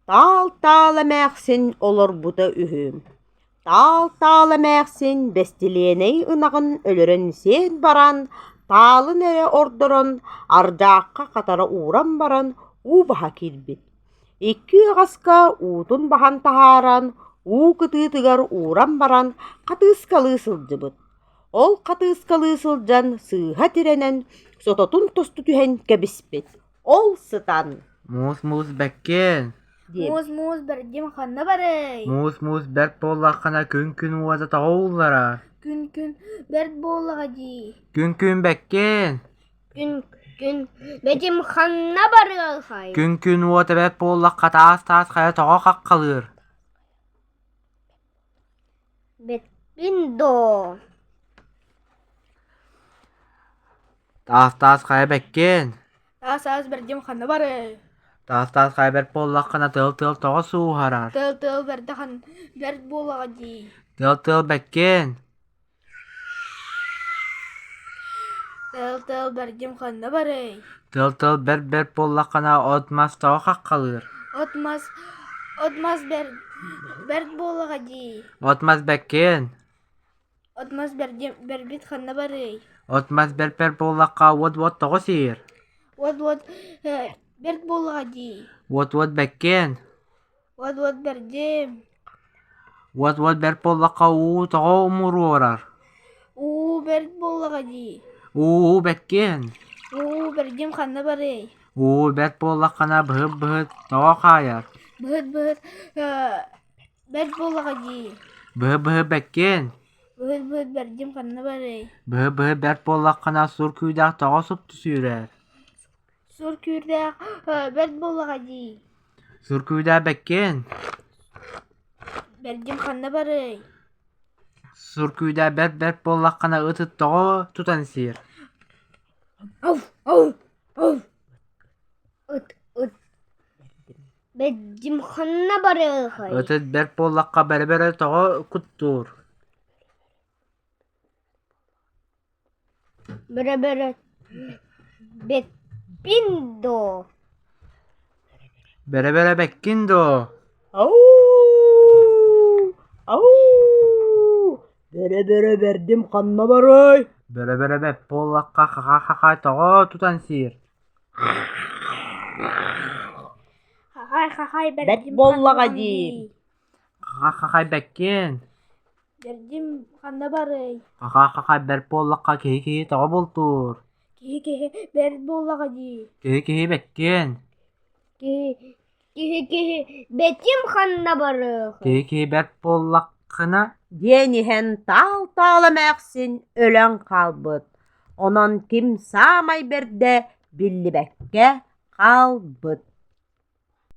Таал-таал эмээхсин олорбута үһү. Таал-таал эмээхсин бэстилиэнэй ынаҕын өлөрөн сиэн баран, таалын эрэ ордорон, ардьаахха хатара ууран баран уу баһа киирбит. Икки ыаҕаска уутун баһан таһааран, уу кытыытыгар ууран баран хатыыскалыы сылдьыбыт. Ол хатыыскалыы сылдьан сыыһа тирэнэн, сототун тосту түһэн кэбиспит. Ол сытан Муус-муус бэккиэн диэбит. Муус-муус бэрдим ханна барай? Муус-муус бэрт буоллаххына күн-күн уота тоҕо уулларар? Күн-күн бэрт буоллаҕа дии. Күн-күн бэккиэн Күн-күн бэтим ханна барыахай? Күн-күн уота бэрт буоллахха таас-таас хайа тоҕо хаххалыыр? Бэппин доо Таас-таас хайа бэккиэн Таас-аас бэрдим ханна барай? Таас-таас хайа бэрт буоллаххына тыал-тыал тоҕо сууһарар? Тыал-тыал бэрдэ хан бэрт буоллаҕа дии. Тыал-тыал бэккиэн Тыал-тыал бэрдим ханна барай? Тыал-тыал бэрт-бэрт буоллаххына от-мас тоҕо хаххалыыр? От-мас от-мас бэрт бэрт буоллаҕа дии. От-мас бэккиэн От-мас бэрдим бэрбит ханна барыай? От-мас бэрт-бэрт буоллахха уот-уот тоҕо сиир? Уот-уот бэрт буоллаҕа дии. Уот-уот бэккиэн Уот-уот бэрдим. Уот-уот бэрт буоллахха уу тоҕо умуруорар? Уу бэрт буоллаҕа дии. Уу бэккиэн Уу бэрдим ханна барыай? Уу бэрт буоллаххына быһыт-быһыт тоҕо хаайар? Быһыт-быһыт бэрт буоллаҕа дии. Быһыт-быһыт бэккиэн Быһыт-быһыт бэрдим ханна барыай? Быһыт-быһыт бэрт буоллаххына сур күүдээх тоҕо супту сүүрэр? Сур күүрдээх бэрт буоллаҕа дии. Сур күүдээх бэккиэн Бэрдим ханна барыай? Сур күүдээх бэрт бэрт буоллаххына ыт ыт тоҕо тутан сиир? Ыт ыт Бэрдим ханна барыахай? Ыт ыт бэрт буоллахха бэрэ-бэрэ тоҕо куттуур? Бөрө-бөрө бэппин дуо? Бөрө-бөрө бэккин дуо? Ау! Ау! Бөрө-бөрө бэрдим ханна барай? Бөрө-бөрө бэп буоллахха хаха-хаха тоҕо тутан сиир? Хахай-хахай Бэрт бэрдим буоллаҕа ханна дии. дии. Хаха-хахай бэккиэн Бэрдим ханна барыай? Хаха-хахай бэрт буоллахха киһи-киһи тоҕо бултуур? Киһи-киһи бэрт буоллаҕа дии. Киһи-киһи бэккиэн Киһи киһи бэтим ханна барыахай? Киһи-киһи бэрт буоллаххына диэн иһэн таал-таал эмээхсин өлөн хаалбыт. Онон ким саамай бэрдэ биллибэккэ хаалбыт.